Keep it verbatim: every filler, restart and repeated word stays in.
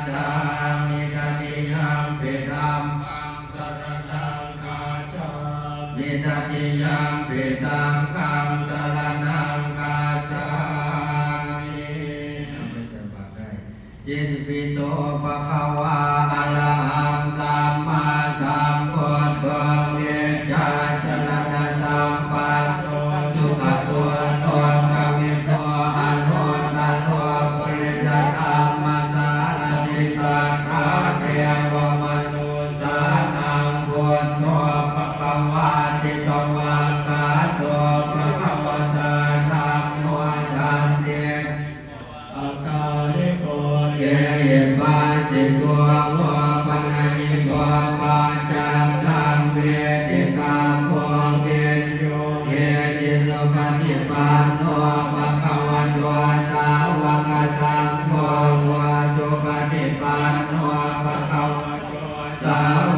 gacchāmi. Tatiyampi dhammaṃ saraṇaṃ gacchāmi. Tatiyampi saṅghaṃ saraṇaṃ gacchāmi. เอาไปใส่บาตรได้ Itipi so bhagavā arahaṃ sammāsambuddho vijjācaraṇasampanno sugato lokavidū anuttaro purisadammasārathi satthā devamanussānaṃ buddho bhagavāti. Svākkhāto bhagavatā dhammo sandiṭṭhiko akāliko ehipassiko opanayiko paccattaṃ veditabbo viññūhīti. Supaṭipanno bhagavato sāvakasaṅgho, ujupaṭipanno bhagavato sāvakasaṅgho,